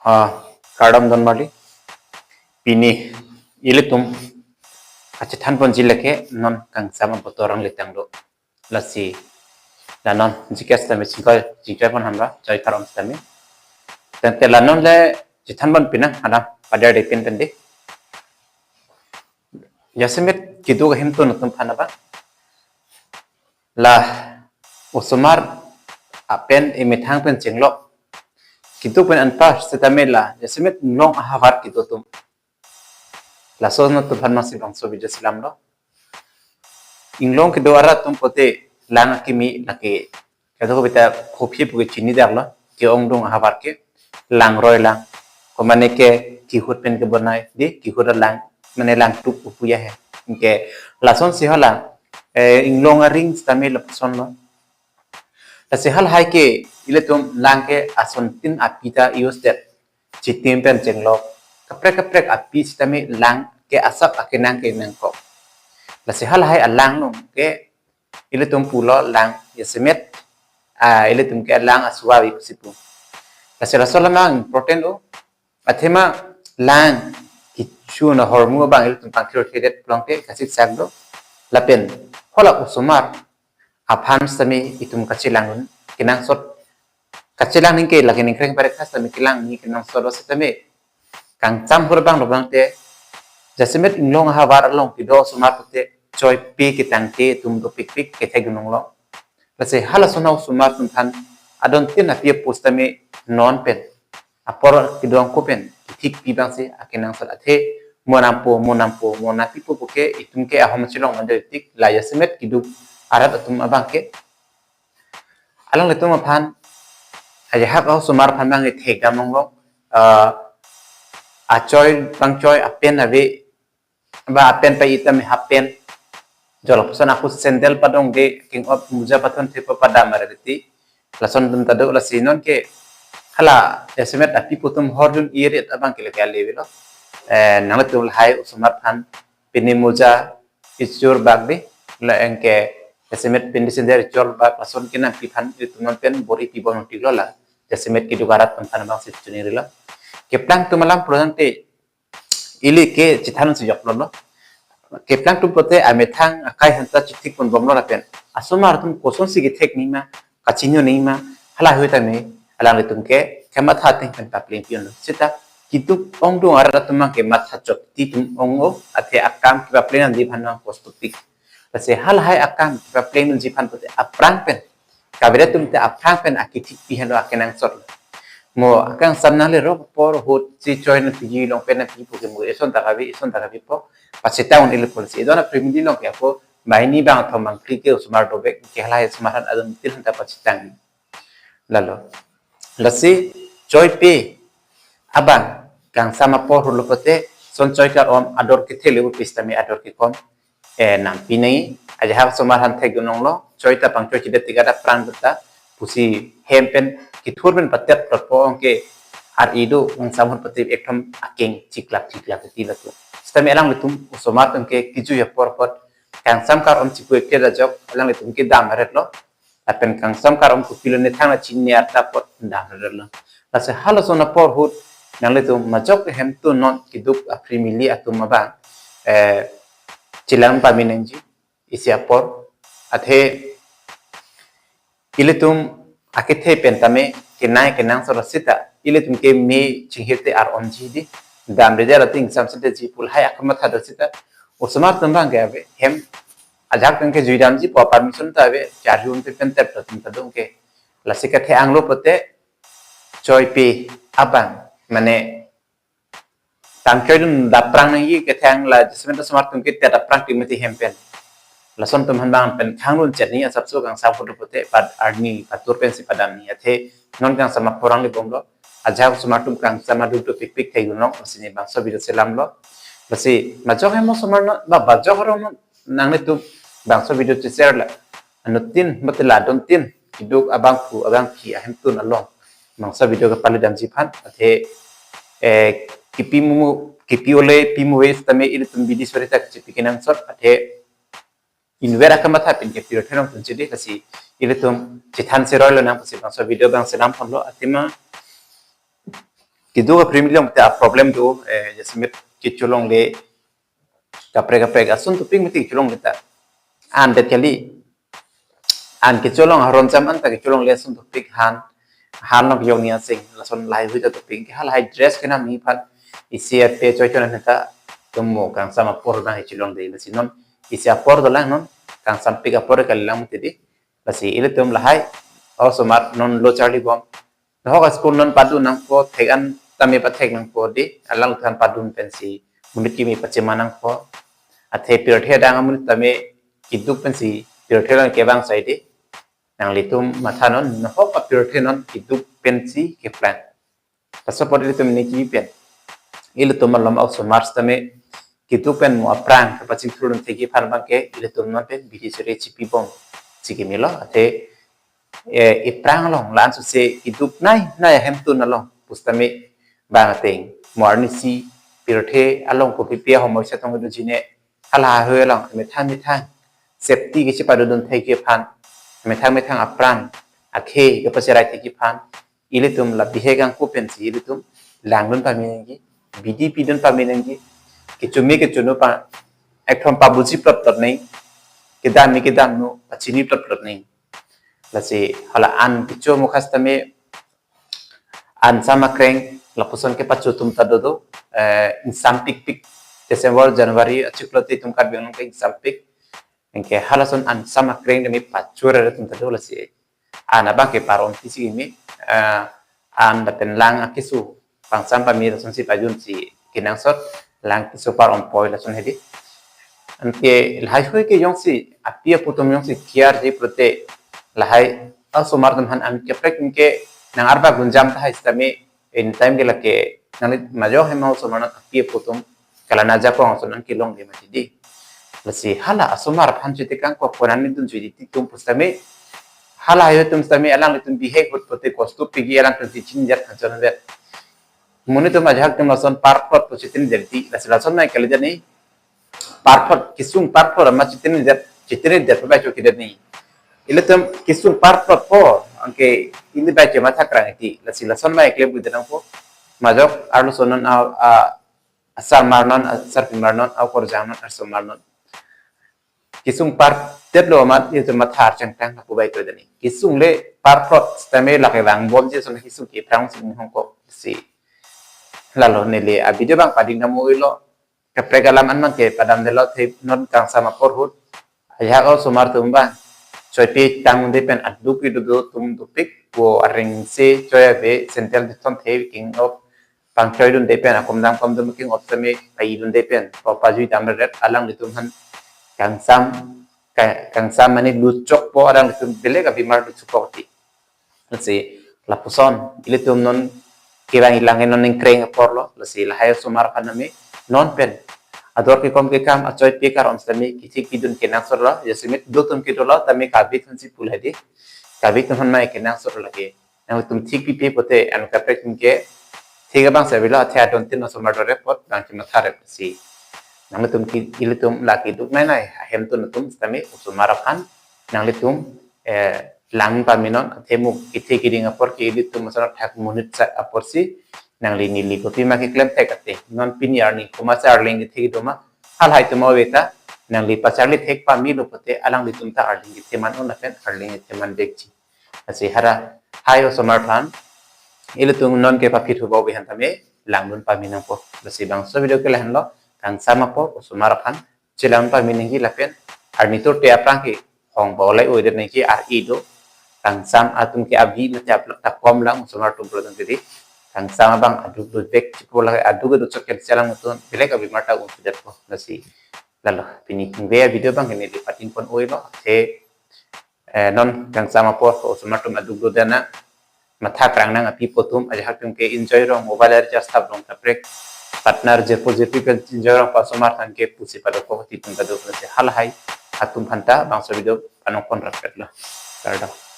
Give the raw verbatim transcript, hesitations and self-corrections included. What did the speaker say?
Ah, kardom don marli. Pini ilitum kachethan ponji lake non kangsam abotor alangli tanglo. Lasi la non G K sitame chingkoi chingkoi pon hamra choi karom sitame. Tangte la non le chethan pon pinang adam pada de pin pen de. Jasemet keduk ahemtun atum aphan abang, la osomar apen emethang pen chenglok keduk pen anpar sitame la jasemet inglong ahavar keduk atum, lason atum aphan masi bangso video chelamlo. Inglong keduk arat atum pote lang akimi lake, kadokave ta khophi pu ke chini daklo, ke-ongdung ahavar ke langroi lang. Komane ke kihut pen kebonai, de kihut alang, mane langtup pu ya he. Ke lasonsi hala, eh, inglong aring sitame lapusonlo. Lasi halahai ke ilitum lang ke asontin api ta use det. Chitim pen chenglok, kaprek kaprek api sitame lang ke asap akenang kenangkok. Lasi halahai alang along ke ilitum pulo lang jasemet, ah, ilitum ke lang asuavi pusi pu. Lasi laso alam important o. Athema lang kecho ahormu abang ilitum pangthir thedet pulote kachechak do. Lapen hala osomar aphan sitame itum kachelang kenangsot, kachelang ningke lake ningkreng parek khas sitame kelang ni kenangsot lo sitame. Kangsam ahut abang lo abang te, jasemet inglong ahavar along kedo osomar pote choipe ketangte atum dopikpik kethek dunong lo. Lasi halason osomar atum aphan adontin api apo sitame non pen apor kedung ko pen kethikpi abangsi akenangsot athe mo nampo, mo nampo, mo nangpipo pu ke itum ke ahom chelong mande tik, la jasemet keduk arat atum abang ke alanglitum aphan, ajahak osomar aphan abang ithek damlong lo, ah, achoi pangchoi apen ave, ba apen pa itam hapen. Jolok puson aku sandal padong de king op muja pathon thepo padam areti. Lason atum ta do, lasi non ke hala jasemet api apo atum hordun irit abang ke lake ale velo. Eh, nangtum lahai osomar aphan pini muja ichor bak de, la anke jasemet pini sandal ichor bak, lason ke nangpi aphan itum non pen bor-i pibom tiklo la. Jasemet keduk arat atum aphan abangsi chunirilo. Keplang atum alam pulo tangte ili ke chethan si joklo lo. Keplang atum pote amethang akai aphan ta chithik ponbomlo lapen asomar atum kosonsi kethek nangji ma, kachini nangji ma, halahai tame alanglitum ke kematha ateng pen papleng pi-onlo. Seta keduk ongdung arat atum abang ke matha chot ti atum ong-o, athe akam kepapleng nangji aphan nang kostopik. Lasi halahai akam kepapleng nangji aphan pote aphrang pen, kavira atum te aphrang pen akethikpi henlo akenangsot. Mo akangsam nangle rok apor ahut si choi nangpiji, long pen nangpiji pu ke mo eson ta kave, eson ta kavepo. Pachethang un ili policy. Idon aprimidi along ke ako bahini bangthom bangphli ke osomar dobek ke halahai osomar aphan adontin aphan ta pachethang. Lalo. Lasi choipe abang kangsam apor ahut lo pote son choi karom ador kethe le pu sitame ador kekom, eh, nangpi nangji, ajahak osomar aphan thek dunong lo, choi ta pangchoi chidet tik ada aphrang ta pusi hem pen kethur pen patet plot po, anke ar ido kangsam ahut pote ekdom akeng chiklak chiklak ti latum. Sitame alanglitum osomar atum ke kejui apor apot kangsam karom chipu ekte ajok alanglitum ke dam aret lo. Lapen kangsam karom kopilo ne thang la chini arta apot dam aret lo. Lasi halason apor ahut nanglitum majok ahemtun non keduk aprimili atum abang, eh, chelang pame nangji isi apor. Athe ilitum akethe pen tame kenai kenangsot seta ilitum ke me chinghir te ar-omji di, damre jara ting sam seta ji pu lahai akam matha do seta osomar atum abang ke ave hem ajahak atum ke jui damji pu permission ta ave, charjun te pen tep atum ta dong ke. Lasi kethe anglo pote choipe abang, mane tangchoi dun dapprang nangji kethe ang, la jasemet osomar atum ke tet apprang ti mati hem pen. Lason atum aphan abang pen khang lun chet nangji asapso kangsam ahut pote pad arni patur pensi padam nangji, athe non kangsam apor along le bomlo. Ajahak osomar atum kangsam aduk dopikpik thek dunong, lasi ne bangso video chelamlo. Lasi majok hem osomar non, ba majok arong non, nanglitum bangso video che-share la anuttin mate la adontin keduk abangphu abangphi ahemtun along bangso video kepali damji aphan, athe, eh, kipi mumu, kipi ole pi muve sitame ilitum bidi sori ta kachipi kenangsot, athe inver akamatha pen ke pirthe along tun chidi, lasi ilitum chethan seroi lonang pusi bangso video abang selam ponlo. Athema keduk aphi alam te a problem do, eh, jasemet kecholongle kaprek kaprek ason dopik mati kecholongle ta. An det kali. An kecholong aron jam an ta kecholongle ason dopik han, han long yong ni asing, lason lahai hui ta dopik ke halahai dress kenam ni aphan isi ape choi choi na ta tum mo kangsam apor abang kecholongle, lasi non isi apor dolang, non kangsampik apor kalilang mati di. Lasi ilitum lahai osomar non lo charlibom. Nahok a-school non padun nangpo, thek an tame pathek nangpo di, alang than padun pensi monit kimi pachema nangpo. Athe pirthe adang amonit tame keduk pensi pirthe along kevang sai di. Nanglitum matha non, nahok apirthe non keduk pensi keplang. Pasapot ilitum niki pen, ilitum malom a-osomar tame keduk pen mo aphrang kapachingthurdun thekji aphan abang ke ilitum non pen bidi chere chipibom si kimi lo. Athe, eh, iphrang along la-an suse keduk nei nei ahemtun along pusitame bang ateng mo arnisi pirthe along kopi pi ahomoi setong kedo jine, halahai hui along methang methang safety kechepadodun thekji aphan, methang methang apran akhei kepacherai thekji aphan ilitum la bihek angko pensi ilitum langdun pame nangji, bidi pidun pame nangji, kechome kechonu pa, ekthom pabuji plot plot nang, kedam ni kedam nu pachini plot plot nang. Lasi hala an kecho mukhas tame an sama kreng lapuson kepacho atum ta dodo, eh, ingsampikpik December, January achiklo te itum Karbi Anglong ke ingsampik. Anke halason an sama kreng tame pachorere atum ta do, lasi an abang ke paron pisi kimi, eh, an lapen lang akeso kangsam pame lasonsi pajunsi kenangsot, lang keso paron poi lason hedi. Anke lahai hui ke jongsi api apo atum jongsi kiarji pulote lahai osomar atum aphan an kaprek ke nang arba gunjam tahai sitame in time ke lake nangli majo hem osomar nang api apo atum kalang ajakong ason nang kelongle mati di. Lasi hala osomar aphan chiti kangkok konan ni dun chiti tum pusitame, halahai hui atum sitame alanglitum bihek ahut pulote kosto piji alangtum chichinijat khanchon vet. Monit atum ajahak atum lason parplot pu chitinidet di, lasi lason mai kali jani. Parplot, kesung parplot amat chitinidet, chitinidet pu bai chokidet ni. Ilitum kesung parplot po, anke ili bai chematha krang iti, lasi lason mai klem kedet nangpo. Majok arloso non a, a, asarmar non, asarpimar non, akorjang non, arsomar non. Kesung pardet lo amat ilitum matha archangtang lapu bai to dani. Kesung le parplot sitame lake vangbomji ason kesung ke phrang sing hongko si. Lalo neli a video abang pading dam-oi lo. Kaprek alam an abang ke padamdetlo, athe non kangsam apor ahut ajahak osomar atum abang choipi tangdunde pen aduk kedo atum dopik, vo areng se choi ave, sandal dethon the king of pangchoidunde pen, akom dam kom dam king of tame paidunde pen, po pajui damret alanglitum aphan kangsam, ka-, kangsam mane lutchokpo, alanglitum belek abimar lutchokpo ti. Lasi lapuson ilitum non kevang ilang non ningkreng apor lo, lasi lahai osomar aphan tame non pen ador kekom kekam, achoi pekar om sitame kethik pidun kenangsot lo, jasemet do atum kedo lo tame kave thansi pulai di, kave atum aphan mai kenangsot lo lake. Nangtum thik pipe pulote an kaprek ke thik abang si avelo, athe adon tin osomar dorep apot bang chematha rep si. Nangtum ke, ilitum la keduk nei nei ahemtun atum sitame osomar aphan nanglitum, eh, lang pame non, athe mo kethe keding apor ke ilitum ason athak monit sa apor si nangli neli kopima keklem thek ate. Non pini arni komatsi arleng kethe kedo ma, halahai atum ave ta nangli pacharli thek pamelo pulote alanglitum ta arleng kethe man un lapen arleng kethe man vekji. Lasi halahai osomar aphan ilitum non ke paphi thuba ubi han tame langdun pame nangpo. Lasi bangso video ke lahenlo, kangsam apor osomar aphan chelang pame nangji lapen arni tur te aphrang ke hong bolai oi det nangji ar-i do. Kangsam atum ke abi mate aplak ta kom lang osomar atum pulo tangte di. Kangsam abang aduk dovek chipo lake aduk do chok ke chelang atum belek abimar ta un sudet po. Lasi lalo pini hingve a video abang ke neli patin pon-oi lo, athe, eh, non kangsam apor osomar atum aduk do dana, matha krang nang api apo atum, ajahak atum ke enjoy rong, mobile recharge thap rong kaprek, partner jirpo jirpi pen enjoy rong pa osomar aphan ke pusi padokok ti atum kadokok si halahai atum aphan ta bangso video panong pon rapet lo. Kardom.